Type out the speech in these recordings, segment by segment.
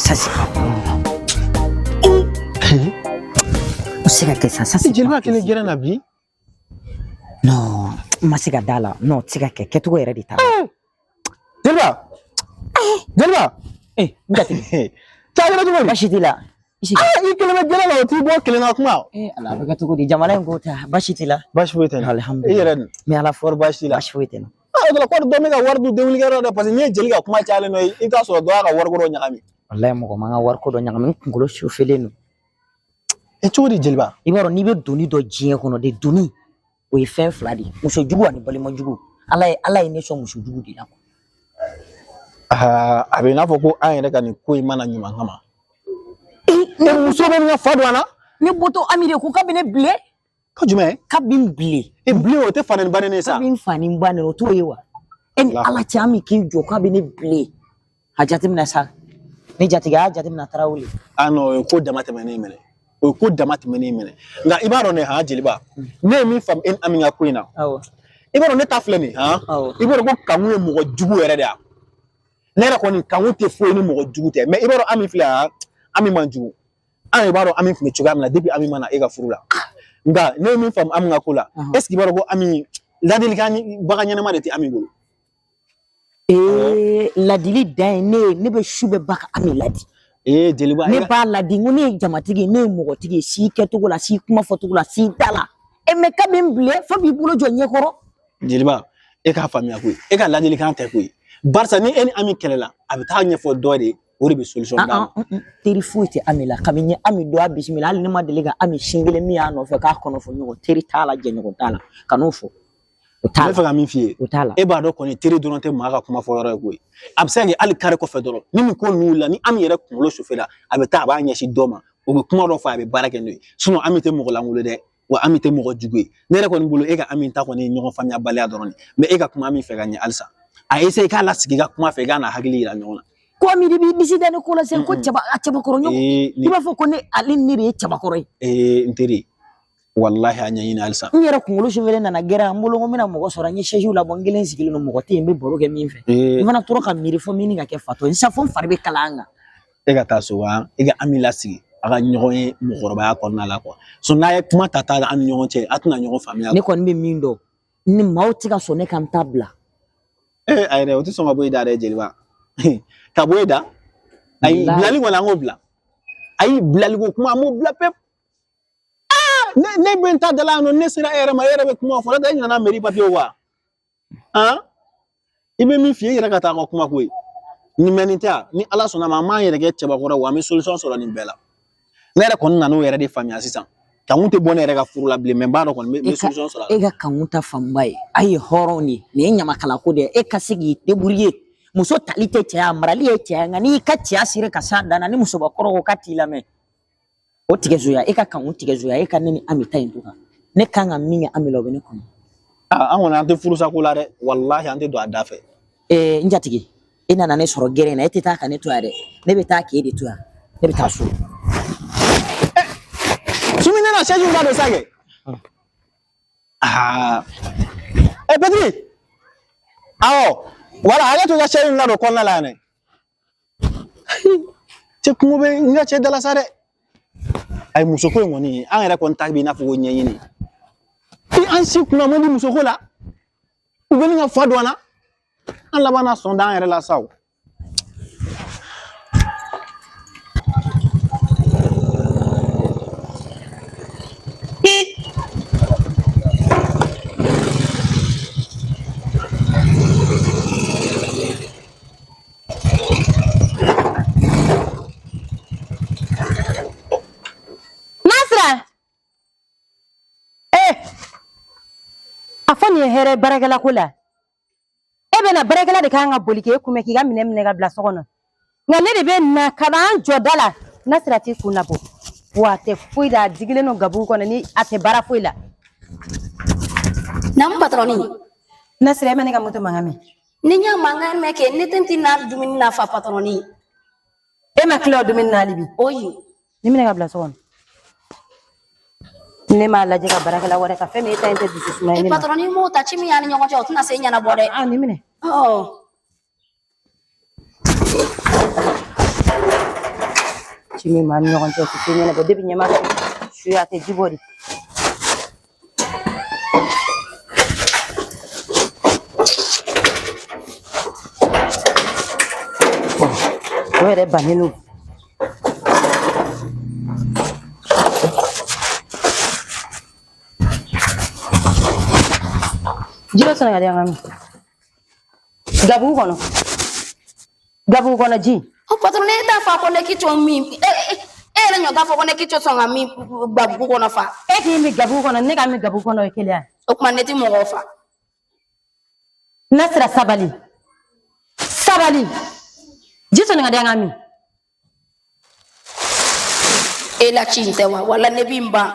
ça c'est pas o se ka kɛ sa, ça c'est Jeliba kelen gɛrɛ na bi. Non, n ma se ka da la. Non, o tɛ se ka kɛ, kɛcogo yɛrɛ de t'a la. Jeliba, Jeliba. Eh, n jatigi. Cɛ, a kɛra cogo di? Baasi t'i la? I sigi. Ah, i kelen bɛ gɛrɛ la, o t'i bɔ kelen na kuma. Eh Ala, a bɛ kɛ cogo di jamana in ko ta? Baasi t'i la? Baasi foyi tɛ n na. Alhamdulillah. I yɛrɛ dun? N bɛ Ala fo. Kɔri baasi t'i la? Baasi foyi tɛ n na. Ah, o de la kɔri dɔ bɛ ka wari dun denkulikɛyɔrɔ la dɛ, parce que n'i ye jeli ka kuma cayalen nɔ ye, i bɛ taa sɔrɔ dɔ y'a ka wariko dɔ ɲagami. Walayi, mɔgɔ man ka wariko dɔ ɲagami, n kunkolo sufelen don. E, cogo di Jeliba? I b'a dɔn, n'i bɛ doni dɔ diɲɛ kɔnɔ de, doni o ye fɛn fila de ye, muso jugu ani balima jugu. Ala ye ne sɔn muso jugu de la. Aa, a bɛ i n'a fɔ ko an yɛrɛ ka nin ko in mana ɲuman kama. E, muso bɛ nin ka fa don an na. Ne bɔtɔ Ami de ko k'a bɛ ne bilen. Ko jumɛn? K'a bɛ n bilen. E, bilen, o tɛ fa nɛni ba nɛni ye sa. K'a bɛ n fa ni n ba nɛni, o t'o ye wa? E ni Ala cɛ, Ami k'i jɔ k'a bɛ ne bilen. A jateminɛ sa, ne jatigi, a y'a jateminɛ Tarawele. Ah non, o ye ko dama tɛmɛnen minɛ. O ye ko dama tɛmɛnen minɛ. Nka i b'a dɔn ne han Jeliba, ne ye min faamu e ni Ami ka ko in na. I b'a dɔn ne ta filɛ nin ye han. I b'a dɔn ko kanku ye mɔgɔ jugu yɛrɛ de ye. Ne yɛrɛ kɔni, kanku tɛ foyi ni mɔgɔ jugu tɛ. Mais i b'a dɔn Ami filɛ han, Ami man jugu. An yɛrɛ b'a dɔn Ami tun bɛ cogoya min na depuis Ami ma na e ka furu la. Nka ne ye min faamu Ami ka ko la, est ce que i b'a dɔn ko Ami ladilikan bagan ɲɛnama de tɛ Ami bolo? Ee, ladili dan ye ne ye, ne bɛ su bɛɛ ba ka Ami ladi. Ee Jeliba, ne b'a ladi, n ko ne ye jamatigi ye, ne ye mɔgɔtigi ye, si kɛcogo la, si kuma fɔcogo la, si da la. E mɛ k'a bɛ n bilen fo b'i bolo jɔ ɲɛkɔrɔ. Jeliba, e k'a faamuya koyi, e ka ladilikan tɛ koyi. Barisa ni e ni Ami kɛlɛla, a bɛ taa ɲɛfɔ dɔ de ye, o de bɛ solution d'a ma. Teri foyi tɛ Ami la. Kabini n ye Ami dɔn, a bisimila, hali ne ma deli ka Ami sin kelen min y'a nɔfɛ k'a kɔnɔ fɔ ɲɔgɔn. Teri t'a la, jɛɲɔgɔn t'a la, ka n'o fɔ. O t'a N bɛ la. fɛ ka min f'i ye. O t'a la. E b'a dɔn kɔni, teri dɔrɔn tɛ maa ka kuma fɔ yɔrɔ ye koyi. A bɛ se ka kɛ hali kare kɔfɛ dɔrɔn, ni nin ko ninnu wulila, ni Ami yɛrɛ kunkolo sofera, a bɛ taa a b'a ɲɛsin dɔ ma, o bɛ kuma dɔ fɔ, a bɛ baara kɛ n'o ye. Sinon Ami tɛ mɔgɔ lankolon dɛ, wa Ami tɛ mɔgɔ jugu ye. Ne yɛrɛ kɔni bolo, e ka Ami ta kɔni ye ɲɔgɔn faamuyabaliya dɔrɔn de. Mais e ka kuma Ami fɛ ka ɲɛ halisa. A essaye k'a lasigi ka kuma fɛ, i k'a n'a hakili yira ɲɔgɔn na. Ko Ami de b'i disi da ne ko la sisan, ko cɛba, a cɛbakɔrɔ ɲɔgɔn. I b'a fɔ ko ne ale ni ne de ye cɛbakɔrɔ ye. Ee, n teri, walahi a ɲɛɲini halisa. N yɛrɛ kunkolo sufɛlen nana gɛrɛ n bolo, ko n bɛna mɔgɔ sɔrɔ, n ye sɛsiw labɔ, n kelen sigilen don, mɔgɔ tɛ yen n bɛ baro kɛ min fɛ. N fana tora ka miiri fo min ka kɛ fatɔ ye, sisan fo n fari bɛ kalaya n kan. E ka taa so wa, e ka Ami lasigi, a ka ɲɔgɔn ye mɔgɔkɔrɔbaya kɔnɔna la quoi. So n'a ye kuma ta an ni ɲɔgɔn cɛ, a tɛna ɲɔgɔn faamuya. Ne kɔni bɛ min dɔn, ni maaw tɛ ka sɔn ne ka n ta bila. Ee, ayi dɛ, o tɛ sɔn ka bɔ e da dɛ Jeliba. Ka bɔ e da? Ayi, bilali kɔni an k'o bila. Ayi, bilali ko kuma an b'o bila pewu. Ne bɛ n ta da la yan nɔ, ne sera e yɛrɛ ma, e yɛrɛ bɛ kuma fɔ, ne tɛ e ɲinɛna mairie papier wa? Han? I bɛ min f'i ye, e yɛrɛ ka taa ka kuma koyi. Ni mɛ nin tɛ yan, ni Ala sɔnna ma, an b'an yɛrɛ kɛ cɛbakɔrɔ wa, an bɛ solution sɔrɔ nin bɛɛ la. Ne yɛrɛ kɔni nan'o yɛrɛ de faamuya sisan. Kanku tɛ bɔ ne yɛrɛ ka furu la bilen, mɛ n b'a dɔn kɔni n bɛ solution sɔrɔ a la. E ka kanku ta fanba ye, a ye hɔrɔn de ye, nin ye ɲamakala ko de ye. E ka se k'i débrouiller. Muso tali tɛ cɛya, marali ye cɛya, nka n'i ka cɛya sera ka s'a dan na, ni musobakɔrɔ ko k'a t'i lamɛn, o tigɛ zoya, e ka kanku tigɛ zoya, e ka ne ni Ami ta in to kan. Ne kan ka min kɛ Ami la, o bɛ ne kɔnɔ. Aa, an kɔni an tɛ furusa ko la dɛ, walahi an tɛ don a da fɛ. Ee, n jatigi, e nana ne sɔrɔ gɛrɛn na, e tɛ taa ka ne to yan dɛ, ne bɛ taa k'e de to yan, ne bɛ taa so. Sumi, ne na sɛjiw da don sa kɛ. Aa, ɛ Petri, awɔ, wala hakɛ to i ka sɛjiw ladon kɔnɔna la yan dɛ. Cɛ, kungo bɛ n ka cɛ da la sa dɛ. Ayi, muso ko in kɔni, an yɛrɛ kɔni ta bɛ i n'a fɔ ko ɲɛɲini. I an si kunna man di muso ko la. U bɛ ni ka fa don an na. An laban na sɔn da an yɛrɛ la sa o. Nasira! Eh! A fɔ nin ye hɛrɛ baarakɛla ko la. E bɛna baarakɛla de kan ka boli k'e kunbɛn k'i ka minɛn minɛ ka bila so kɔnɔ. Nka ne de bɛ na ka na an jɔ da la. Nasira t'i kun labɔ. Wa a tɛ foyi la, a digilen don gabugu kɔnɔ ni a tɛ baara foyi la. Naamu patɔrɔni. Nasira, e ma ne ka moto mankan mɛn? Ni n y'a mankan mɛn kɛ, ne tɛ n na dumuni na fa patɔrɔni. E ma tila o dumuni na hali bi? Oyi. Nin minɛ ka bila so kɔnɔ. Ne m'a lajɛ ka baarakɛla wɛrɛ ta, fɛn min e ta in tɛ dusu suma ye ne ma. Patɔrɔni m'o ta, ci min y'an ni ɲɔgɔn cɛ, o tɛna se ɲɛnabɔ dɛ. Ah, nin minɛ. Ɔ. Ci min b'an ni ɲɔgɔn cɛ o tɛ se ɲɛnabɔ depi ɲɛma su a tɛ ji bɔ de. O yɛrɛ bannen don. Ji dɔ sɔrɔ ka di an ka min. Gabugu kɔnɔ. Gabugu kɔnɔ ji. O patron ne t'a fɔ ko ne k'i to min e yɛrɛ ɲɔ t'a fɔ ko ne k'i to sɔn ka min gabugu kɔnɔ fa. E k'i min gabugu kɔnɔ ne ka min gabugu kɔnɔ o ye kelen ye. O tuma ne tɛ mɔgɔw fa. Nasira sabali. Sabali. Ji sɔnni ka di an ka min. E la ci in tɛ wa wala ne b'i ban.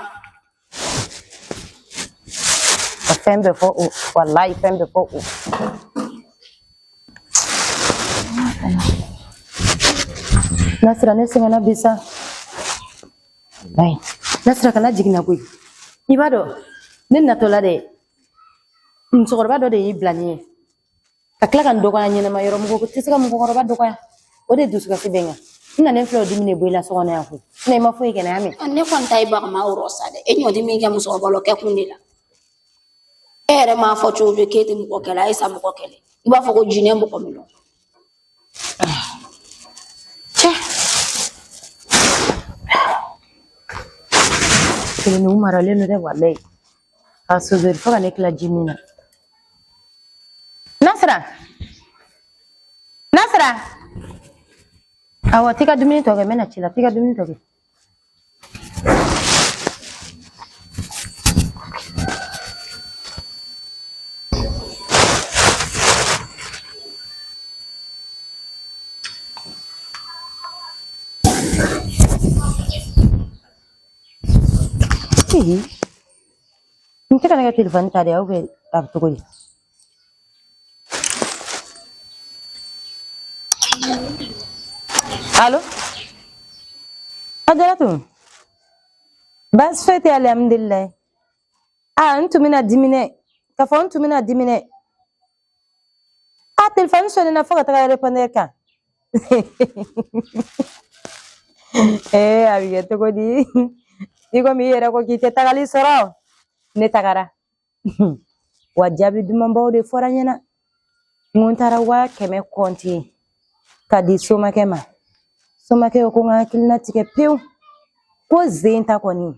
Ka fɛn bɛɛ fɔ o walayi fɛn bɛɛ fɔ o. Nasira ne sɛgɛnna bi sa. Walayi Nasira kana jigin n na koyi. I b'a dɔn ne natɔla dɛ musokɔrɔba dɔ de y'i bila ne ɲɛ. Ka tila ka n dɔgɔya ɲɛnama yɔrɔ mɔgɔ tɛ se ka mɔgɔkɔrɔba dɔgɔya o de dusukasi bɛ n kan n nalen filɛ o dimi de bɔ i la so kɔnɔ yan koyi i ma foyi kɛ n na y'a mɛn. Ne kɔni ta ye bagama yɔrɔ sa dɛ e ɲɔ tɛ min kɛ musokɔrɔba la o kɛ kun de la e yɛrɛ m'a fɔ cogo cogo k'e tɛ mɔgɔ kɛlɛ a ye sa mɔgɔ kɛlɛ i b'a fɔ ko jinɛ mɔgɔ min cɛ kelen u maralen don dɛ walayi k'a sozori fo ka ne tila ji min na. Nasira Nasira awɔ t'i ka dumuni tɔ kɛ n bɛna ci la t'i ka dumuni tɔ kɛ. N tɛ ka ne ka telefɔni ta de aw bɛ a bɛ cogo di? Alo? Ajaratu? Baasi foyi tɛ alihamudulilayi. Aa n tun bɛna dimi dɛ k'a fɔ n tun bɛna dimi dɛ. A telefɔni sɔnina fo ka taga répondeur kan. Ee a bɛ kɛ cogo di? I komi i yɛrɛ ko k'i tɛ tagali sɔrɔ. Ne tagara. Wa jaabi dumanbaw de fɔra n ɲɛna. N ko n taara 100 000 kɔnte ka di somakɛ ma. Somakɛ ko n ka hakilina tigɛ pewu. Ko zen ta kɔni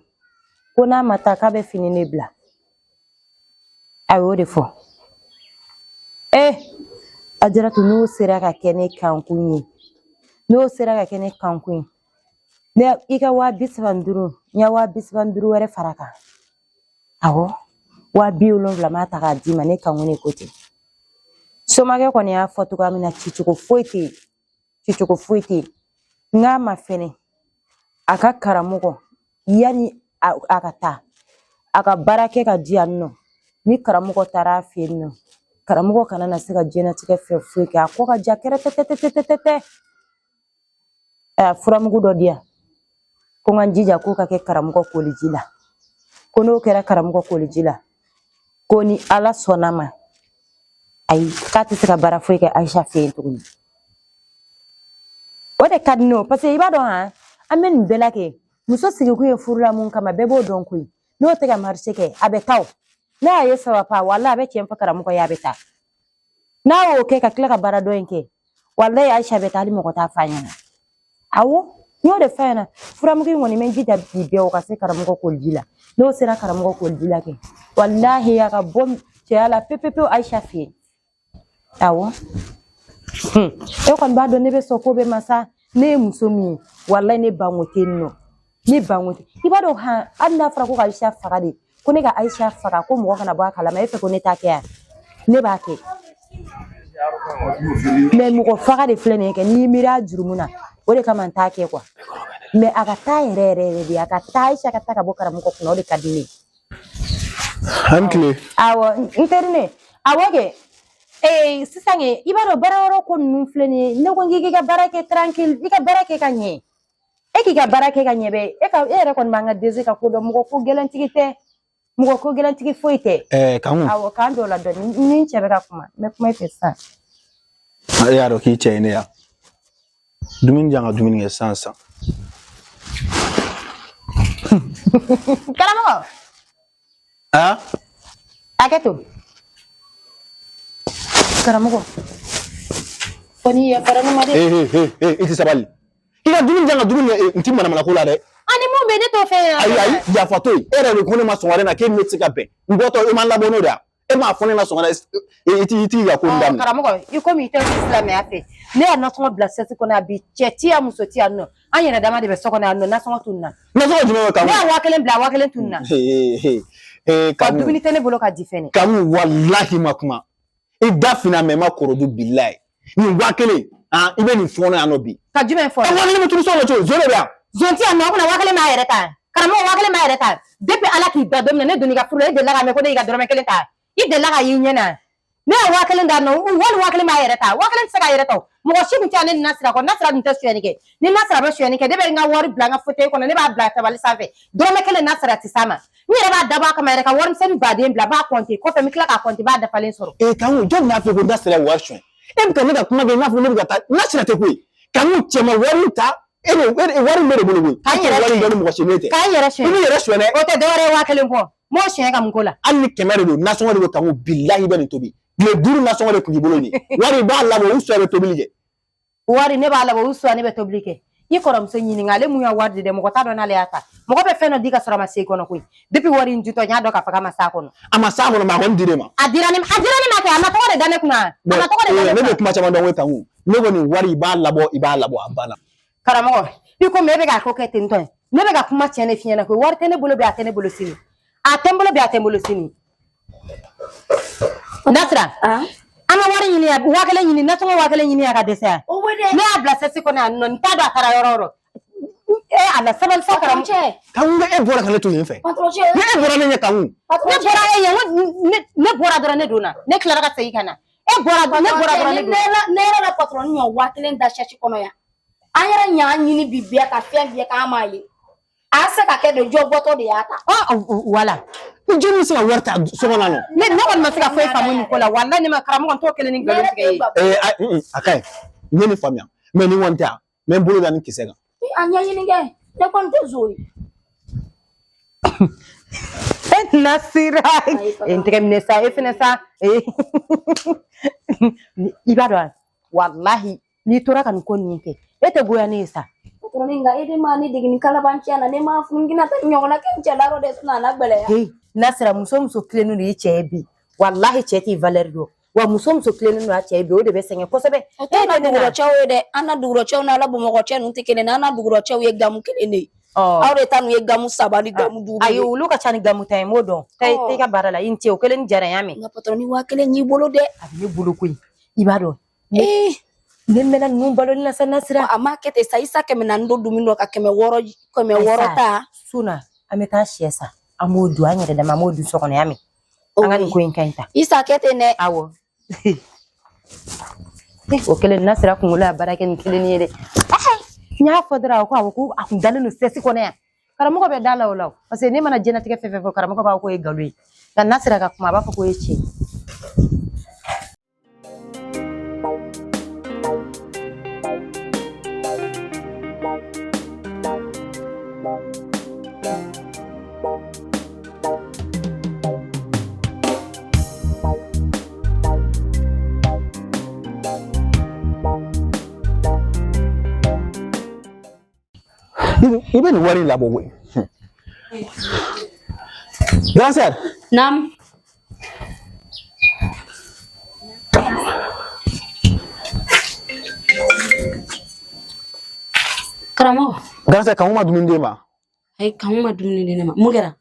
ko n'a ma taa k'a bɛ fini de bila. A y'o de fɔ. Ee Ajaratu n'o sera ka kɛ ne kankun ye n'o sera ka kɛ ne kankun ye ne i ka 35,000 n ya 35,000 wɛrɛ fara kan awɔ 70,000 m'a ta k'a d'i ma ne kankun de ko ten somakɛ kɔni y'a fɔ cogoya min na cicogo foyi tɛ yen cicogo foyi tɛ yen n k'a ma fɛnɛ a ka karamɔgɔ yanni a ka taa a ka baara kɛ ka di yan nɔ ni karamɔgɔ taara a fɛ yen nɔ karamɔgɔ kana na se ka diɲɛlatigɛ fɛn foyi kɛ a kɔ ka ja kɛrɛtɛtɛtɛtɛtɛ a ye furamugu dɔ di yan ko n ka n jija k'o ka kɛ karamɔgɔ koliji la ko n'o kɛra karamɔgɔ koliji la ko ni ala sɔnna ma ayi k'a tɛ se ka baara foyi kɛ ayisa fɛ yen tuguni o de ka di ne ye parce que i b'a dɔn han an bɛ nin bɛɛ la kɛ muso sigikun ye furu la mun kama bɛɛ b'o dɔn koyi n'o tɛ ka marché kɛ a bɛ taa o n'a y'a ye saba pa wala a bɛ tiɲɛ fɔ karamɔgɔ ye a bɛ taa n'a y'o kɛ ka tila ka baara dɔ in kɛ walayi ayisa bɛ taa hali mɔgɔ t'a f'a ɲɛna awɔ n y'o de f'a ɲɛna furamugu in kɔni n bɛ n jija bi bɛɛ o ka se karamɔgɔ koliji la n'o sera karamɔgɔ koliji la kɛ walahi a ka bɔ cɛya la pewu pewu ayisa fɛ yen awɔ e kɔni b'a dɔn ne bɛ sɔn ko bɛɛ ma sa ne ye muso min ye walayi ne banko tɛ yen nɔ ne banko tɛ i b'a dɔn han hali n'a fɔra ko ka ayisa faga de ko ne ka ayisa faga ko mɔgɔ kana bɔ a kalama e fɛ ko ne t'a kɛ yan ne b'a kɛ mais mɔgɔ faga de filɛ nin ye kɛ n'i miiri a jurumu na o de kama n t'a kɛ quoi mais a ka taa yɛrɛ yɛrɛ yɛrɛ de a ka taa ayisa ka taa ka bɔ karamɔgɔ kunna o de ka di ne ye. An tile. Awɔ n teri ne awɔ kɛ ee sisan kɛ i b'a dɔn baara yɔrɔ ko ninnu filɛ nin ye ne ko n k'i ka baara kɛ tranquille i ka baara kɛ ka ɲɛ e k'i ka baara kɛ ka ɲɛ bɛ e ka e yɛrɛ kɔni b'an ka DG ka ko dɔn mɔgɔ ko gɛlɛntigi tɛ mɔgɔ ko gɛlɛntigi foyi tɛ. Ɛɛ Kanku. Awɔ k'an jɔ o la dɔɔni ni n cɛ bɛ ka kuma n bɛ kuma i fɛ sisan. E y'a dɔn k'i cɛ ye ne ya. Dumuni di yan ka dumuni kɛ sisan sisan. Karamɔgɔ. Ah? Hakɛ to. Karamɔgɔ. Fo n'i yafara ne ma dɛ. Eh eh eh, i tɛ sabali. I ka dumuni di yan ka dumuni kɛ, n ti manamana ko la dɛ. Ani mun bɛ ne t'o fɛ yan. Ayi ayi, yafa to yen. E yɛrɛ de ko ne ma sɔgɔmada in na k'e ni ne tɛ se ka bɛn. N bɔtɔ e ma n labɔ n'o de ye wa? E m'a fɔ ne na sɔgɔmada i t'i ka ko in daminɛ. Karamɔgɔ, i komi i tɛ silamɛya fɛ, ne y'a nasɔngɔ bila sɛsi kɔnɔ yan bi, cɛ ti yan, muso ti yan nɔ, an yɛrɛ dama de bɛ so kɔnɔ yan nɔ, nasɔngɔ tununna. Nasɔngɔ jumɛn bɛ Kamu? Ne y'a 5000 bila, 5000 tununna. Kamu. Dumuni tɛ ne bolo ka di fɛnɛ. Kamu, walahi ma kuma. I da finna mɛ i ma kɔrɔ dun bilayi. Nin 5000, ah, i bɛ nin fɔɔnɔ yan nɔ bi. Ka jumɛn fɔ? E 5000 bɛ tunu so kɔnɔ cogo di? Zon de bɛ yan. Zon ti yan nɔ, o kunna 5000 m'a yɛrɛ ta. Karamɔgɔ, 5000 m'a yɛrɛ ta. Depuis Ala k'i da don min na, ne donn'i ka furu la, e delila k'a mɛn ko ne y'i ka dɔrɔmɛ kelen ta. I delila k'a y'i ɲɛ na. Ne ye 5000 d'a nɔ, wali 5000 m'a yɛrɛ ta. 5000 tɛ se k'a yɛrɛ ta o. Mɔgɔ si tun tɛ yan ne ni Nasira kɔ. Nasira dun tɛ sonyɛni kɛ. Ni Nasira bɛ sonyɛni kɛ, ne bɛ n ka wari bila n ka fauteuil kɔnɔ, ne b'a bila tabali sanfɛ. Dɔrɔmɛ kelen Nasira tɛ s'a ma. N yɛrɛ b'a dabɔ a kama yɛrɛ ka warimisɛnnin baden bila, n b'a compter. Kɔfɛ n bɛ tila k'a compter, n b'a dafalen sɔrɔ. Ee Kanku, jɔn de y'a fɔ ko Nasira ye wari suɲɛ? E bɛ ka ne ka kuma kɛ i n'a fɔ ne bɛ ka taa. Nasira tɛ koyi. Kanku, cɛ ma wari ta. E de, e de, wari in bɛ de bolo koyi. K'an yɛrɛ wari in dɔn ni mɔgɔ si ne tɛ. K'an yɛrɛ suɲɛ. I b'i yɛrɛ suɲɛ dɛ. O tɛ dɔwɛrɛ ye 5000 kɔ. N m'o suɲɛ ka mun ko la? Hali ni 100 de don, nasɔngɔ de don Kanku, bilahi i bɛ nin tobi. Tile 5 nasɔngɔ de tun b'i bolo nin ye. Wari i b'a labɔ, u suɲɛ bɛ tobili kɛ. Wari ne b'a labɔ, u suɲɛ ne bɛ tobili kɛ. I kɔrɔmuso ɲininka, ale mun ya wari di dɛ, mɔgɔ t'a dɔn n'ale y'a ta. Mɔgɔ bɛ fɛn dɔ di ka sɔrɔ a ma se i kɔnɔ koyi. Depuis wari in ditɔ, n y'a dɔn k'a fɔ k'a ma s'a kɔnɔ. A ma s'a kɔnɔ, mais a kɔni dir'e ma. A dira ne ma, a dira ne ma kɛ, a ma tɔgɔ de da ne kunna. A ma tɔgɔ de da ne Ne kunna. bɛ kuma caman dɔn koyi Kanku. Ne kɔni wari i b'a labɔ, i b'a labɔ, a banna. Karamɔgɔ, i komi e bɛ k'a ko kɛ ten tɔ ye. Ne bɛ ka kuma tiɲɛ de f'i ɲɛna koyi. Wari tɛ ne bolo bi, a tɛ ne bolo sini. A tɛ n bolo bi, a tɛ n bolo sini. Nasira, an ka wari ɲini yan, 5000 ɲini, nasɔngɔ 5000 ɲini yan ka dɛsɛ yan. O bɛ dɛ. Ne y'a bila sɛsi kɔnɔ yan nɔ, n t'a dɔn a taara yɔrɔ o yɔrɔ. E ala sabali sa karamɔgɔ. Patron cɛ. Kanku, e bɔra ka ne to yen fɛ. Patron cɛ. Ne e bɔra ne ɲɛ Kanku. Ne bɔra e ɲɛ, ne bɔra dɔrɔn ne donna. Ne tilara ka segin ka na. E bɔra, ne bɔra dɔrɔn ne donna. Ne yɛrɛ la patron ɲɔ 5000 da sɛsi kɔnɔ yan. An yɛrɛ ɲ'a ɲini bi bɛɛ ka fɛn bɛɛ k'an m'a ye. A se ka kɛ de jɔ bɔtɔ de y'a ta. Ɔ, wala. Ni jɔn bɛ se ka wari ta so kɔnɔ nɔ? Ne kɔni ma se ka foyi faamu nin ko la. Walahi ne ma karamɔgɔ n t'o kelen ni nkalon tigɛ ye. Ee, a ka ɲi. N ye nin faamuya. Mais ni kɔni tɛ yan, n bɛ n bolo da nin kisɛ kan. A ɲɛɲini kɛ. Ne kɔni tɛ zo ye. E Nasira. E n tɛgɛ minɛ sa, e fɛnɛ sa. I b'a dɔn walahi n'i tora ka nin ko ninnu kɛ, e tɛ goya ne ye sa. Patron nka e de ma ne dege ni kalabanciya la, ne ma furu n kina taa ɲɔgɔnna kɛ n cɛla dɔ de sinɔn a na gɛlɛya. Hey, Nasira, muso muso tilennen don i cɛ ye bi, walahi cɛ t'i valeur dɔn. Wa muso muso tilennen don a cɛ ye bi, o de bɛ sɛgɛn kosɛbɛ. O tɛ an na dugurɔcɛw ye dɛ, an na dugurɔcɛw n'ala bamakɔcɛ ninnu tɛ kelen ye, an na dugurɔcɛw ye gamu kelen de ye. Aw de ta ninnu ye gamu 3 ni gamu 5 Ayi, olu ka ca ni gamu 10 ye, n b'o dɔn. Taa i ka baara la, i ni ce, o kelen ni jara n y'a mɛn. Nka patron ni 5000 y'i bolo dɛ. A bɛ ne bolo koyi, i b'a dɔn. Ne mɛnna ninnu baloli la sa Nasira. A ma kɛ ten sa, i sa 400 don dumuni dɔ ka 600 ta. Suna, an bɛ taa sɛ san, an b'o dun, an yɛrɛ dama, an b'o dun so kɔnɔ, y'a mɛn. An ka nin ko in ka ɲi ta. I sa kɛ ten dɛ. Awɔ. O kelen Nasira kunkolo y'a baara kɛ nin kelen ye dɛ. N y'a fɔ dɔrɔn, a ko awɔ, ko a kun dalen don sɛsi kɔnɔ yan. Karamɔgɔ bɛ da la o la o. Parce que ne mana diɲɛlatigɛ fɛn fɛn fɔ, karamɔgɔ b'a fɔ k'o ye nkalon ye. Nka Nasira ka kuma, a b'a fɔ k'o ye tiɲɛ ye. I bɛ nin wari in labɔ koyi. Grand sœur. Naam. Karamɔgɔ. Grand sœur, Kanku ma dumuni d'e ma? Ayi, Kanku ma dumuni di ne ma. Mun kɛra?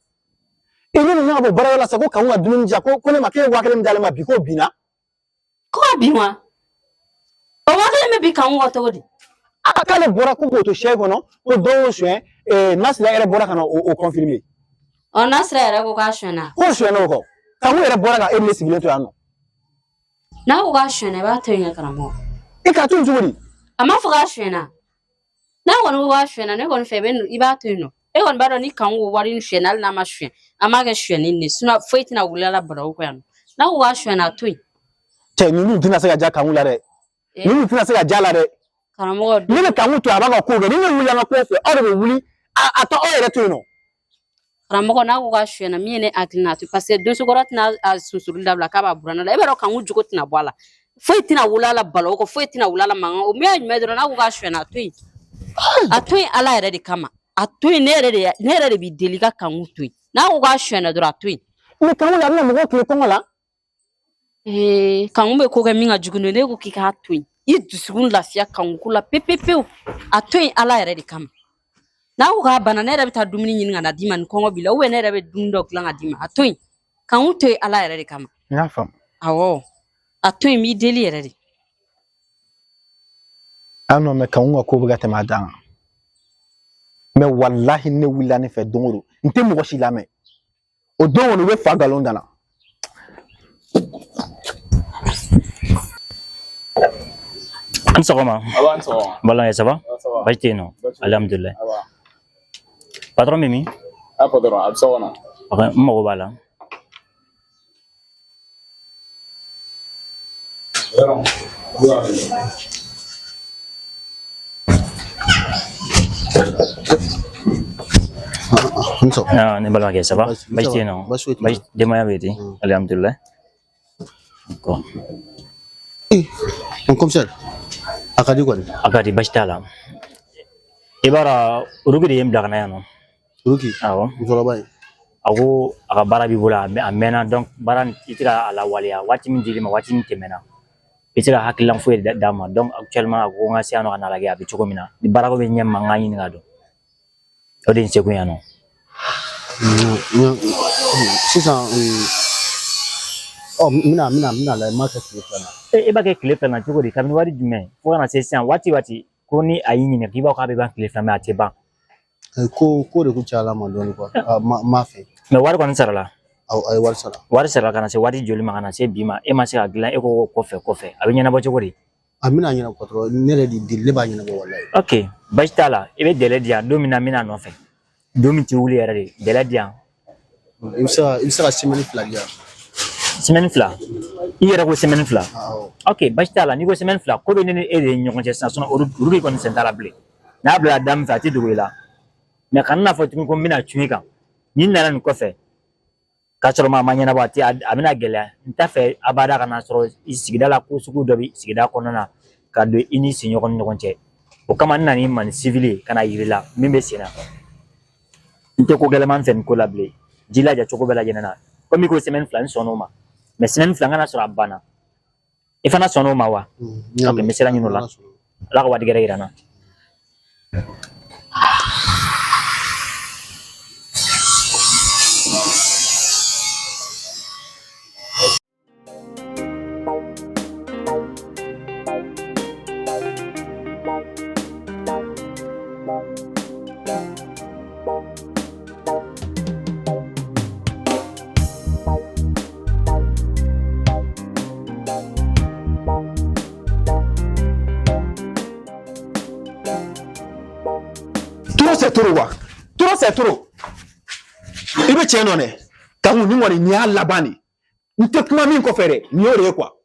I bɛ nin ka bɔ baarayɔrɔ la sa ko Kanku ka dumuni di yan, ko ne ma k'e ye 5000 min d'ale ma bi k'o binna. Ko ka bin wa? O 5000 bɛ bin Kanku kɔ cogo di? A k'ale bɔra ko k'o to sɛ kɔnɔ ko dɔ y'o suɲɛ, Nasira yɛrɛ bɔra ka na o confirmer. Ɔ, Nasira yɛrɛ ko k'a suɲɛna. K'o suɲɛna o kɔ. Kanku yɛrɛ bɔra ka e ni ne sigilen to yan nɔ. N'a ko k'a suɲɛna, i b'a to yen kɛ karamɔgɔ. E k'a to yen cogo di? A m'a fɔ k'a suɲɛna. N'a kɔni ko k'a suɲɛna, ne kɔni fɛ i b'a to yen nɔ. E kɔni b'a dɔn ni Kanku ko wari in suɲɛna, hali n'a ma suɲɛ, an b'a kɛ suɲɛni de ye. Sinon foyi tɛna wuli a la baraw kɔ yan nɔ. N'a ko k'a suɲɛna, a to yen. Cɛ, ninnu tɛna se ka ja Kanku la dɛ. Ninnu tɛna se ka ja la dɛ. Karamɔgɔ, Ne bɛ Kanku to yen, a b'a ka ko kɛ. Ni ne wuli an ka ko fɛ, aw de bɛ wuli A tɔ aw yɛrɛ to yen nɔ. Karamɔgɔ, n'a ko k'a suyɛnna, min ye ne hakilina to, parce que donsokɔrɔ tɛna a susuli dabila k'a b'a buranna la. E b'a dɔn kanku jogo tɛna bɔ a la, foyi tɛna wuli a la balawu kɔ, foyi tɛna wuli a la mankan. O min ye jumɛn ye dɔrɔn, n'a ko k'a suyɛnna, a to yen, a to yen Ala yɛrɛ de kama, a to yen. Ne yɛrɛ de b'i deli i ka kanku to yen. N'a ko k'a suyɛnna dɔrɔn, a to yen. Mais kanku la, a bɛna mɔgɔw tile kɔngɔ la. Ee, kanku bɛ ko kɛ min ka jugu, ne ko k'i k'a to yen, i dusukun lafiya kanku la pewu pewu. A to yen Ala yɛrɛ de kama. N'a ko k'a banna, ne yɛrɛ bɛ taa dumuni ɲini ka na d'i ma ni kɔngɔ b'i la, ne yɛrɛ bɛ dumuni dɔ dilan ka d'i ma. A to yen, kanku to yen Ala yɛrɛ de kama. N y'a faamu. Awɔ, a to yen, n b'i deli yɛrɛ de. Ah non, mais kanku ka ko bɛ ka tɛmɛ a dan kan. Mais walahi, ne wulila ne fɛ don o don, n tɛ mɔgɔ si lamɛn. O don kɔni, u bɛ fa nkalon da la. An sɔgɔma. Aba, an sɔgɔma. Balimakɛ, ça va? Ça va. Baasi tɛ yen nɔ? Baasi tɛ. Alhamdulilayi. Aba. Patron bɛ min? A patron, a bɛ so kɔnɔ. Ok, n mago b'a la. Yɔrɔ, bu ka N sɔn. Ah, ne balimakɛ, ça va? Baasi Baasi tɛ yen nɔ? Baasi foyi tɛ. Baasi, denbaya bɛ di? Alhamdulilayi. D'accord. Eh, mon commissaire, a ka di kɔni. A ka di, baasi t'a la. I b'a dɔn, Ruki de ye n bila ka na yan nɔ. Ruki? Awɔ. Musokɔrɔba ye. A ko a ka baara b'i bolo, a mɛnna, donc baara nin, i tɛ ka a lawaleya. Waati min dir'i ma, waati min tɛmɛna, i tɛ ka hakilina foyi d'a ma. Donc actuellement, a ko n ka se yan nɔ ka n'a lajɛ a bɛ cogo min na. Ni baarako bɛ ɲɛ min ma, n k'a ɲini k'a dɔn. O de ye n sekun yan nɔ. Sisan, ɔ, n bɛna lajɛ, n m'a kɛ tile 2 la. E b'a kɛ tile 2 na cogo di? Kabini waati jumɛn fo ka na se sisan? Waati ko ni a y'i ɲininka k'i b'a fɔ k'a bɛ ban tile 2, mais a tɛ ban. Ko de kun cayala ma dɔɔni quoi. A ma m'a fɛ. Mais wari kɔni sara la? Awɔ, a ye wari sara. Wari sara ka na se waati joli ma, ka na se bi ma, e ma se ka dilan? E ko kɔfɛ, a bɛ ɲɛnabɔ cogo di? A bɛna ɲɛnabɔ patron, ne yɛrɛ de deli, ne b'a ɲɛnabɔ walayi. Ok, baasi t'a la. I bɛ délai di yan, don min na n bɛna nɔfɛ, don min tɛ wuli yɛrɛ de, délai di yan. I bɛ se ka semaine 2 di yan. Semaine 2? I yɛrɛ ko semaine 2? Awɔ. Ok, baasi t'a la. N'i ko semaine 2, ko bɛ ne ni e de ye ɲɔgɔn cɛ sisan. Sinon olu de kɔni sen t'a la bilen. N'a bila da min fɛ, a tɛ dogo i la. Mais kana n'a fɔ tuguni ko n bɛna cun i kan. Ni n nana nin kɔfɛ k'a sɔrɔ maa ma ɲɛnabɔ, a tɛ a bɛna gɛlɛya. N t'a fɛ abada ka n'a sɔrɔ i sigida la, ko sugu dɔ bɛ sigida kɔnɔna na ka don i ni sigiɲɔgɔn ni ɲɔgɔn cɛ. O kama n nana i ma ni civil ye ka na yir'i la min bɛ sen na. N tɛ ko gɛlɛman fɛ nin ko la bilen. Jilaja cogo bɛɛ lajɛlen na. Komi i ko semaine 2, n sɔnn'o ma. Mais semaine 2, n kana sɔrɔ a banna. I fana sɔnn'o ma wa? Ok, n bɛ sira ɲini o la. Ala ka waati gɛrɛ yira n na. Trop c'est trop quoi. Trop c'est trop. I bɛ cɛ nɔ dɛ. Kanku, nin kɔni, nin y'a laban de. N tɛ kuma min kɔfɛ dɛ, nin y'o de ye quoi.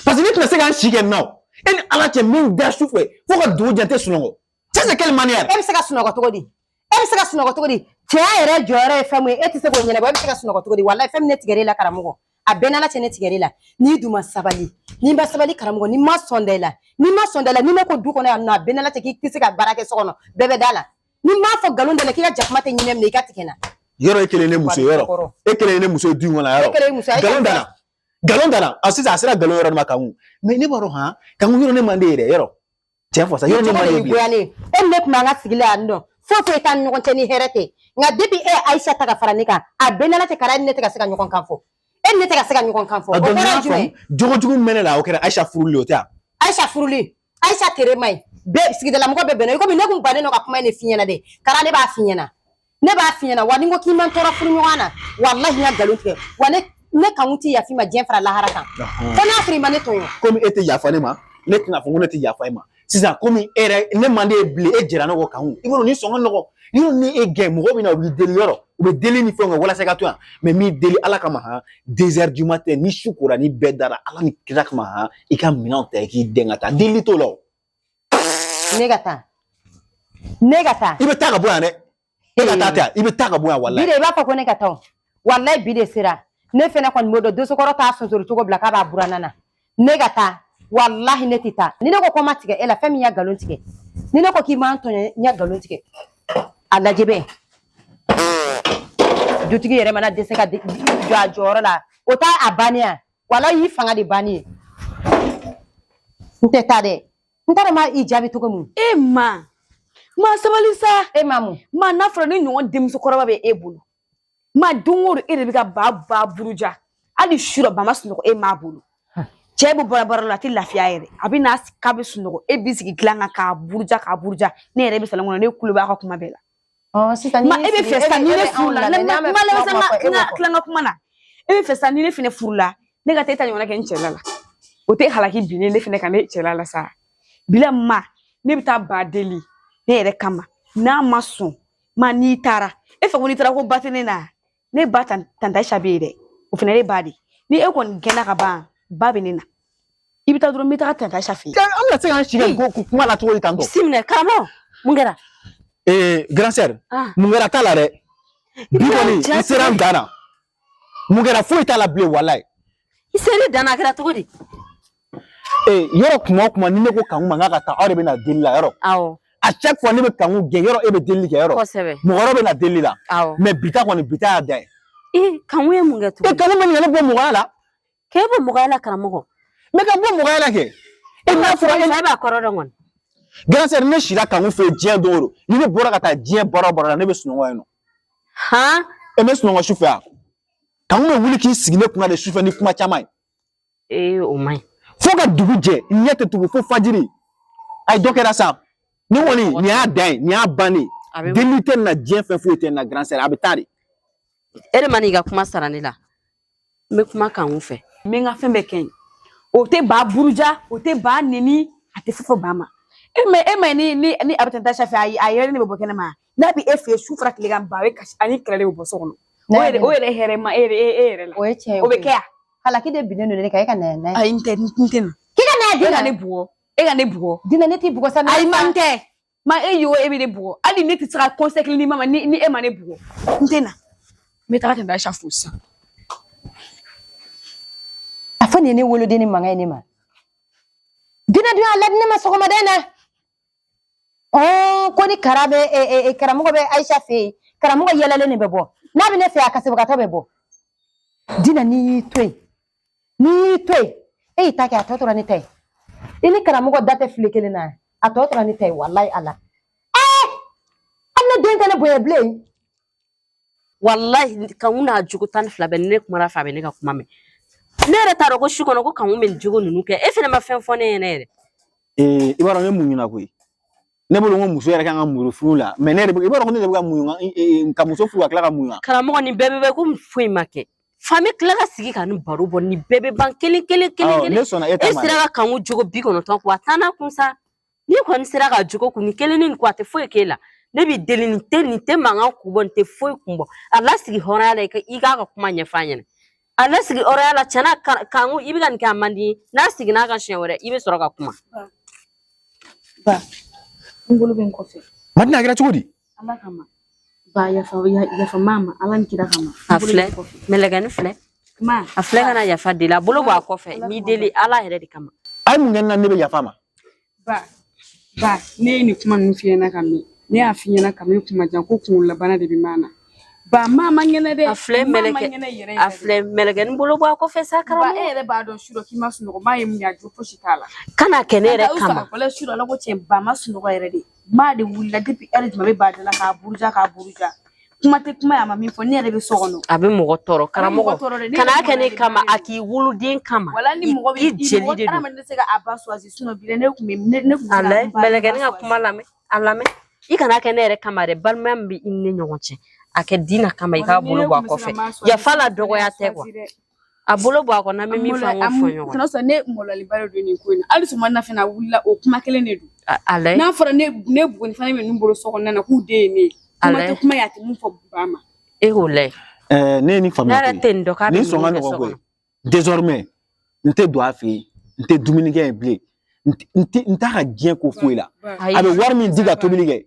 Parce que ne tɛna se k'an si kɛ nin na o. E ni Ala cɛ, min da su fɛ fo ka dugu jɛ, n tɛ sunɔgɔ. Ça, c'est quelle manière? E bɛ se ka sunɔgɔ cogo di? E bɛ se ka sunɔgɔ cogo di? Cɛya yɛrɛ jɔyɔrɔ ye fɛn mun ye, e tɛ se k'o ɲɛnabɔ. E bɛ se ka sunɔgɔ cogo di? Walayi, fɛn min ne tigɛr'e la karamɔgɔ, a bɛɛ n'Ala cɛ, ne tigɛr'e la. N'i dun ma sabali, n'i ma sabali karamɔgɔ, n'i ma sɔn da i la, n'i ma sɔn da i la, n'i ma ko du kɔnɔ yan nɔ, a bɛɛ n'Ala cɛ k'i tɛ se ka baara kɛ so kɔnɔ, bɛɛ bɛ da la. N'i m'a fɔ nkalon da la k'i ka jakuma tɛ ɲinɛ minɛ, i ka tigɛ n na. Yɔrɔ, e kelen ne muso ye yɔrɔ. E kelen ye ne muso ye du in kɔnɔ yɔrɔ. E kelen ye muso ye. Nkalon dara. Nkalon dara. A sisan a sera nkalon yɔrɔ de ma, Kanku. Mais ne b'a dɔn han, Kanku, yɔrɔ ne man di ye dɛ yɔrɔ. Tiɲɛ fɔ sa, yɔrɔ ne man di ye bilen. Goyalen e ni ne tun b'an ka sigi la yan nɔ, foyi foyi t'an ni ɲɔgɔn cɛ ni hɛrɛ tɛ. Nka depuis e ye Ayisa ta ka fara ne kan, a bɛɛ n'Ala cɛ, kara, e ni ne tɛ ka se ka ɲɔgɔn kan fɔ, e ni ne tɛ ka se ka ɲɔgɔn kan fɔ. O Donc kɔrɔ n ye y'a jumɛn ye? faamu, jogo jugu min bɛ ne la, o kɛra Ayisa furuli ye, o tɛ wa? Ayisa furuli, Ayisa tere ma ɲi, bɛɛ sigidalamɔgɔ bɛɛ bɛnna i komi ne kun bannen nɔ ka kuma in de f'i ɲɛna dɛ. Kara, ne b'a f'i ɲɛna, ne b'a f'i ɲɛna wa. Ni n ko k'i ma n tɔɔrɔ furu ɲɔgɔn na, walahi n ka nkalon tigɛ wa. Ne kanu tɛ yafa i ma diɲɛ fara lahara kan, fo n'a sɔrɔ i ma ne tɔɲɔ. Komi e tɛ yafa ne ma, ne tɛna fɔ ko ne tɛ yafa e ma. Sisan, komi e yɛrɛ ne man di e bilen, e jɛra ne kɔ, Kanku. I b'a dɔn ni sɔn ka nɔgɔn. Yɔrɔ ni e gɛn, mɔgɔw bɛ na, u b'i deli yɔrɔ, u bɛ deli ni fɛnw kɛ walasa i ka to yan. Mais n b'i deli Ala kama han, 2 heures du matin, ni su kora, ni bɛɛ dara, Ala ni kira kama han, i ka minɛnw ta, i k'i dɛn ka taa. Deli t'o la o. Ne ka taa, ne ka taa. I bɛ taa ka bɔ yan dɛ. E ka taa tɛ yan, i bɛ taa ka bɔ yan Bi walayi. de i b'a fɔ ko ne ka taa o. Walayi bi de sera. Ne fɛnɛ kɔni b'o dɔn dosokɔrɔ t'a sonsori cogo bila k'a b'a buranna na. Ne ka taa walahi ne tɛ taa. Ni ne ko ko n ma tigɛ e la fɛn min y'a nkalon tigɛ. Ni ne ko k'i m'an tɔɲɔ n y'a nkalon tigɛ. A lajɛ bɛ. Dutigi yɛrɛ mana dɛsɛ ka jɔ a jɔyɔrɔ la o t'a a bannen ya. Walayi i fanga de bannen ye. N tɛ taa dɛ. N t'a dɔn n b'a i jaabi cogo min. E ma ma sabali sa. E ma mun? Ma n'a fɔra ni ɲɔgɔn denmuso kɔrɔba bɛ e bolo ma don o don e de bɛ ka ba ba buruja hali su rɔ ba ma sunɔgɔ e m'a bolo cɛ bɛ bɔra baara la a tɛ lafiya yɛrɛ a bɛ n'a k'a bɛ sunɔgɔ e b'i sigi dilan kan k'a buruja k'a buruja ne yɛrɛ bɛ salon kɔnɔ ne kulo b'a ka kuma bɛɛ la. Sisan Ma e bɛ fɛ sisan ni ne furula ne ma lamɛn sa n ka tila n ka kuma na e bɛ fɛ sisan ni ne fɛnɛ furula ne ka taa e ta ɲɔgɔnna kɛ n cɛla la o tɛ halaki binnen ne fɛnɛ ka ne cɛla la sa bila ma ne bɛ taa ba deli ne yɛrɛ kama n'a ma sɔn ma n'i taara e fɛ ko n'i taara ko ba tɛ ne na ne ba tante Aisha bɛ yen dɛ o fɛnɛ ne ba de ni e kɔni gɛnna ka ban ba bɛ ne na i bɛ taa dɔrɔn n bɛ taga tante Aisha fɛ yen. An bɛna se k'an si kɛ ko kuma la cogo di tantɔ? Bisimila karamɔgɔ mun kɛra? Ee grand sœur, mun kɛra t'a la dɛ. Bi kɔni n sera n dan na. Mun kɛra foyi t'a la bilen walayi. I sera dan na a kɛra cogo di? Ee yɔrɔ kuma o kuma ni ne ko Kanku ma n k'a ka taa aw de bɛ na deli la yɔrɔ. Awɔ. À chaque fois ne bɛ Kanku gɛn yɔrɔ e bɛ delili kɛ yɔrɔ. Kosɛbɛ. Mɔgɔ wɛrɛ bɛ na deli la. Awɔ. Mais bi ta kɔni bi ta y'a dan ye. Ee Kanku ye mun kɛ tuguni? E Kanku bɛ nin ka ne bɔ mɔgɔya la. K'e bɔ mɔgɔya la karamɔgɔ. Mais ka bɔ mɔgɔya la kɛ. E n'a fɔra e b'a kɔrɔ dɔn kɔni. Grand sœur ne sira Kanku fɛ yen diɲɛ don o don ni ne bɔra ka taa diɲɛ baara o baara la ne bɛ sunɔgɔ yen nɔ. Han? E bɛ sunɔgɔ su fɛ yan. Kanku bɛ wuli k'i sigi ne kunna de sufɛ ni kuma caman ye. Ee o man ɲi. Fo ka dugu jɛ n ɲɛ tɛ tugu fo fajiri. Ayi dɔ kɛra sa. Ni kɔni nin y'a dan ye nin y'a bannen. Deli tɛ nin na diɲɛ fɛn foyi tɛ nin na grand sœur a bɛ taa de. E de ma n'i ka kuma sara ne la. N bɛ kuma Kanku fɛ. N bɛ n ka fɛn bɛɛ kɛ yen. O tɛ ba buruja o tɛ ba neni a tɛ foyi fɔ ba ma. E ma e ma ni ni ni a bɛ tante Aisha fɛ a yɛrɛ ne bɛ bɔ kɛnɛ ma n'a bɛ e fɛ yen su fara tile kan ba bɛ kasi ani kɛlɛ de bɛ bɔ so kɔnɔ. O yɛrɛ hɛrɛ ma e yɛrɛ e yɛrɛ la. O ye tiɲɛ ye. O bɛ kɛ yan. Halaki de binnen don ne kan e ka na n'a ye. Ayi n tɛ n tɛ na. K'i ka na E ka ne bugɔ e ka ne bugɔ. Dina ne t'i bugɔ sa. Ayi ma n tɛ ma e ye o e bɛ ne bugɔ hali ne tɛ se ka conseil kelen di ma ni ni e ma ne bugɔ n tɛ na n bɛ taga tante Aisha fo sisan. A fɔ nin ye ne woloden ni mankan ye ne ma. Dina dun y'a ladi ne ma sɔgɔmada in na. Ko ni kara bɛ karamɔgɔ bɛ Aisha fɛ yen karamɔgɔ yɛlɛlen de bɛ bɔ n'a bɛ ne fɛ a kasibagatɔ bɛ bɔ. Dina n'i y'i to yen n'i y'i to yen e y'i ta kɛ a tɔ tora ne ta ye i ni karamɔgɔ da tɛ file kelen na a tɔ tora ne ta ye walayi ala. Ɛɛ hali ne den tɛ ne bonya bilen. Walahi Kanku n'a jogo 12 bɛɛ ni ne kumara fɛ a bɛ ne ka kuma mɛn. Ne yɛrɛ t'a dɔn ko su kɔnɔ ko Kanku bɛ nin jogo ninnu kɛ e fɛnɛ ma fɛn fɔ ne ɲɛna yɛrɛ. Ee i b'a dɔn ne muɲuna koyi. Ne bolo ko muso yɛrɛ kan ka muɲu furu la mais ne yɛrɛ i b'a dɔn ko ne de bɛ ka muɲu ka muso furu ka tila ka muɲu. Karamɔgɔ nin bɛɛ bɛ ban ko foyi ma kɛ. Fa bɛ tila ka sigi ka nin baro bɔ nin bɛɛ bɛ ban kelen kelen kelen kelen. Ne sɔnna e ta E ma. sera ka Kanku jogo 90 kun a taa n'a kun sa. N'i kɔni sera ka jogo kun nin kelen ni nin ko a tɛ foyi k'e la. Ne b'i deli nin tɛ nin tɛ mankan kun bɔ nin tɛ foyi kun bɔ. A lasigi hɔrɔnya la i k'a ka kuma ɲɛfɔ a ɲɛna. A lasigi hɔrɔnya la tiɲɛna Kanku i bɛ ka nin kɛ a man di n ye. N'a seginna a kan siɲɛ wɛrɛ i bɛ sɔrɔ ka kuma. Ba n bolo bɛ n kɔfɛ. Madina a kɛra cogo di? Ala kama. Ba yafa yafa maa ma Ala ni kira kama. A filɛ mɛlɛkɛnin filɛ. Ma A filɛ ka na yafa deli a bolo bɔ a kɔfɛ n b'i deli Ala yɛrɛ de kama. A ye mun kɛ n na ne bɛ yafa ma? Ba ba ne ye nin kuma ninnu f'i ɲɛna ka mɛn ne y'a f'i ɲɛna kabini kuma jan ko kunkololabana de bɛ maa na. Ba maa man kɛnɛ dɛ. A filɛ Maa man mɛlɛkɛ kɛnɛ yɛrɛ a yɛrɛ de. filɛ mɛlɛkɛnin bolo bɔ a kɔfɛ sa Ba e karamɔgɔ. yɛrɛ b'a dɔn su dɔ k'i ma sunɔgɔ maa ye mun ye a jo fosi t'a la. Kana kɛ ne yɛrɛ kama. Wala su dɔ Ala ko tiɲɛ ba ma sunɔgɔ yɛrɛ de. Maa de wulila depuis heure jumɛn bɛ ba da la k'a buruja k'a buruja. Kuma tɛ kuma ye a ma min fɔ ne yɛrɛ bɛ so kɔnɔ. A bɛ mɔgɔ tɔɔrɔ karamɔgɔ tɔɔrɔ dɛ, ne kana yɛrɛ kɛ ne mɔgɔ kama a k'i woloden kama. Wala ni mɔgɔ bɛ i jeli de don. Adamaden tɛ se ka a ba suwazi sinon bi ne kun bɛ ne kun bɛ se A ka layɛ n ba mɛlɛkɛnin ka suwazi. kuma lamɛn a lamɛn i kana kɛ ne yɛrɛ kama dɛ balimaya min bɛ i ni ne ɲɔgɔn cɛ a kɛ Dina kama i k'a bolo bɔ a kɔfɛ yafa la dɔgɔya tɛ quoi a bolo bɔ a kɔ n'an bɛ min fɔ an k'o fɔ ɲɔgɔn ye. Tɔnɔ sɔrɔ ne maloyaliba de don nin ko in na hali sɔgɔma na fɛnɛ a wulila o kuma kelen de don. A layɛ N'a fɔra ne buguni fana bɛ ninnu bolo so kɔnɔna na k'u den ye ne ye. A Kuma layɛ. tɛ kuma ye a tɛ mun fɔ ba ma. E k'o layɛ. Ɛɛ ne ye nin Ne faamuya yɛrɛ koyi. tɛ nin dɔn k'a bɛ Nin sɔn ka ninnu kɛ nɔgɔn so koyi. kɔnɔ. Désormais n tɛ don a fɛ yen n tɛ dumuni kɛ yen bilen n t'a ka diɲɛ ko foyi la. Ayi. A bɛ wari min di ka tobili kɛ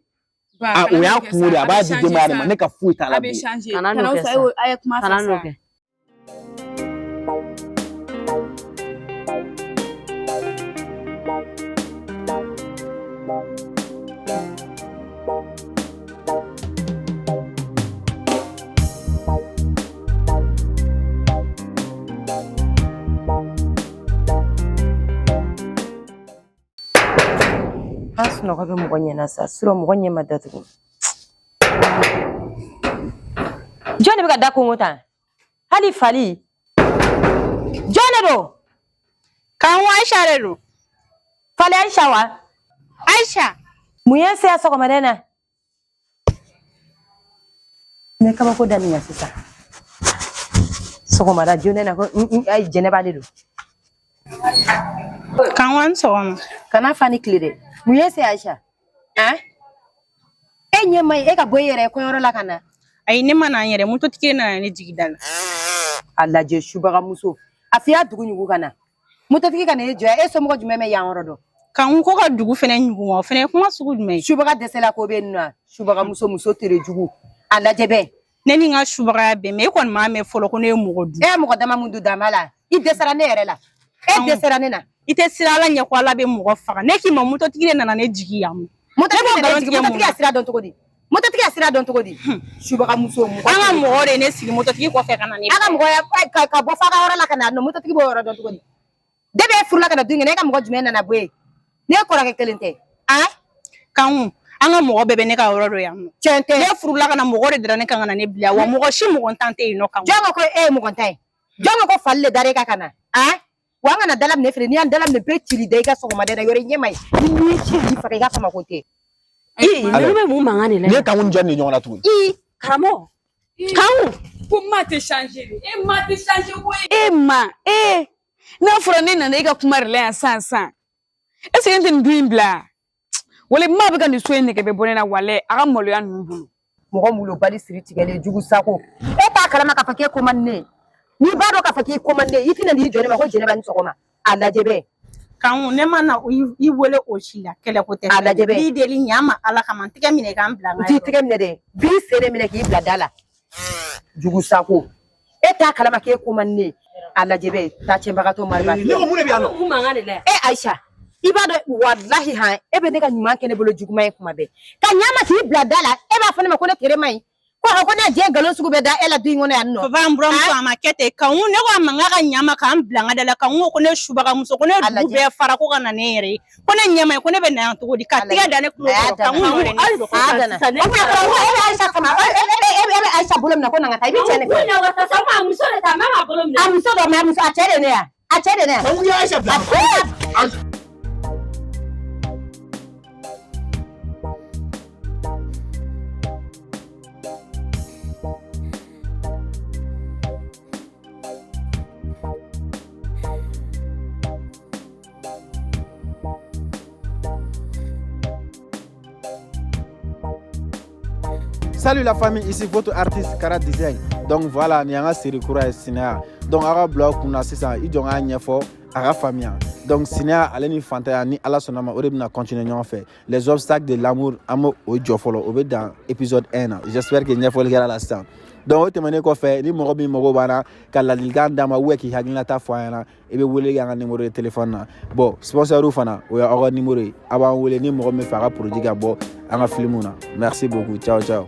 A o y'a kungo de ye, a b'a di denbaya de ma, ne ka foyi t'a la A bɛ bilen. changer. Kana n'o Kana kɛ sa sa. a ye kuma Kana fɛ n'o sa. kɛ. An sunɔgɔ bɛ mɔgɔ ɲɛ na sa surɔ mɔgɔ ɲɛ ma datugu. Jɔn de bɛ ka da konko tan? Hali fali. Jɔn de don? Kanku Aisha de don. Fali Aisha wa? Aisha. Mun ye se yan sɔgɔmada in na? N bɛ kabako daminɛ sisan. Sɔgɔmada joona in na ko ayi Jɛnɛba de don. Kanku a ni sɔgɔma. Kana fa ni tile dɛ. Mun ye se Aisha? Han? E ɲɛ ma ɲi e ka bɔ i yɛrɛ ye kɔɲɔyɔrɔ la ka na. Ayi ne ma na n yɛrɛ mototigi nana ne jigi da la. A lajɛ subagamuso. A f'i y'a dugu ɲugu ka na. Mototigi ka na e jɔ yan, e somɔgɔ jumɛn bɛ yan yɔrɔ dɔn? Kanku ko ka dugu fɛnɛ ɲugu wa o fɛnɛ ye kuma sugu jumɛn ye? Subaga dɛsɛla ko bɛ yen nɔ. Subagamuso muso tere jugu. A lajɛ bɛ. Ne ni n ka subagaya bɛn mɛ e kɔni m'a mɛn fɔlɔ ko ne ye mɔgɔ dun. E ye mɔgɔ dama mun dun dama la. I dɛsɛra ne yɛrɛ la. E dɛsɛra ne na. I tɛ siran Ala ɲɛ ko Ala bɛ mɔgɔ faga. Ne k'i ma mototigi de nana ne jigi yan nɔ. Mototigi Ne b'o nana nkalon jigin, tigɛ mun mototigi na? y'a sira dɔn cogo di? Mototigi y'a sira dɔn cogo di? Subagamuso mɔgɔ. An ka mɔgɔ de ye ne sigi mototigi kɔfɛ ka na ne. A ka mɔgɔ ya ka bɔ f'a ka yɔrɔ la ka na nɔ mototigi b'o yɔrɔ dɔn cogo di? Depuis e furula ka na du in kɔnɔ e ka mɔgɔ jumɛn nana bɔ yen? Ne kɔrɔkɛ kelen tɛ. Han? Kanku an ka mɔgɔ bɛɛ bɛ ne ka yɔrɔ dɔn yan nɔ. Tiɲɛ tɛ. Ne furula ka na mɔgɔ de dara ne kan ka na ne bila wa mɔgɔ si mɔgɔ tan tɛ yen nɔ Kanku. Jɔn ko ko e ye mɔgɔ tan ye? Jɔn ko ko fali le dara e kan ka na? Han? Wa an kana dala minɛ feere n'i y'an dala minɛ bɛɛ cili da i ka sɔgɔmada in na yɔrɔ i ɲɛ ma ye. Ni min ci k'i faga i ka fama ko tɛ. Ii ninnu bɛ mun mankan de la Ne yan? Kanku ni jɔn de ɲɔgɔn na tuguni? Ii karamɔgɔ. Kanku. Ko maa tɛ changer de. E maa tɛ changer koyi. E ma e n'a fɔra ne nana e ka kuma de la yan sisan sisan. Est ce que ne tɛ nin du in bila? Wala maa bɛ ka nin so in nege bɛ bɔ ne na walayi a ka maloya ninnu bolo. Mɔgɔ molobali siri tigɛlen jugu sako. E t'a kalama k'a fɔ k'e ko man di ne ye. N'i b'a dɔn k'a fɔ k'i ko man di ne ye i tɛna n'i jɔ ne ma ko Jɛnɛba ni sɔgɔma. A lajɛ bɛ. Kanku ne ma na i wele o si la kɛlɛ ko tɛ. A lajɛ bɛ. N b'i deli ɲa ma Ala kama n tɛgɛ minɛ i ka n bila n N ka t'i yɔrɔ. tɛgɛ minɛ dɛ. N b'i sen de minɛ k'i bila da la. Jugu sako. E t'a kalama k'e ko man di ne ye. A lajɛ bɛ taa cɛnbagatɔ mariba. Ne ko mun de bɛ yan nɔ? Mun mankan de la yan? E Aisha, i b'a dɔn walahi han e bɛ ne ka ɲuman kɛ ne bolo juguman ye kuma bɛɛ. Ka ɲa ma k'i bila da la e b'a fɔ ne ma ko ne tere man ɲi. Ko a ko ne diɲɛ nkalon sugu bɛɛ da e la du in kɔnɔ yan nɔ. Papa n buramuso a ma kɛ ten. Kanku ne ko a ma n k'a ka ɲa ma k'an bila n ka da la. Kanku ko ko ne subagamuso ko ne A dugu lajɛ. bɛɛ fara ko ka na ne yɛrɛ ye. Ko ne ɲɛ ma ye ko ne bɛ na yan cogo di? Ka A tɛgɛ lajɛ. da ne tulo A y'a kɔrɔ. dana. Kanku nɔ de ne Hali tulo A kɔrɔ. y'a dana. sisan ne O kuma kɔrɔ e bɛ Aisha kama e bɛ Aisha bolo minɛ ko na n ka taa i bɛ cɛ ne Kanku fɛ. na wa sa a muso de ta a ma k'a bolo minɛ. A muso dɔ mais a muso a cɛ de ne yan. A cɛ de ne yan. Kanku ye Aisha bila. A Salut la famille, ici votre artiste Kara Design. Donc voilà, nin y'an ka série kura ye Sinaya. Donc aw ka bila aw kunna sisan i jɔ n k'a ɲɛfɔ a ka faamuya. Donc Sinaya ale ni fantanya ni Ala sɔnna ma o de bɛna continuer ɲɔgɔn fɛ. Les obstacles de l'amour an b'o o jɔ fɔlɔ o bɛ dan épisode 1 na. J'espère que ɲɛfɔli kɛra la sisan. Donc o tɛmɛnen kɔfɛ ni mɔgɔ min mago b'an na ka ladilikan d'an ma ou bien k'i hakilinata fɔ an ɲɛna i bɛ wele kɛ an ka numéro de téléphone na. Bon sponsor fana o y'aw ka numéro ye. A b'an wele ni mɔgɔ min fɛ a ka produit ka bɔ an ka film na. Merci beaucoup. Ciao ciao.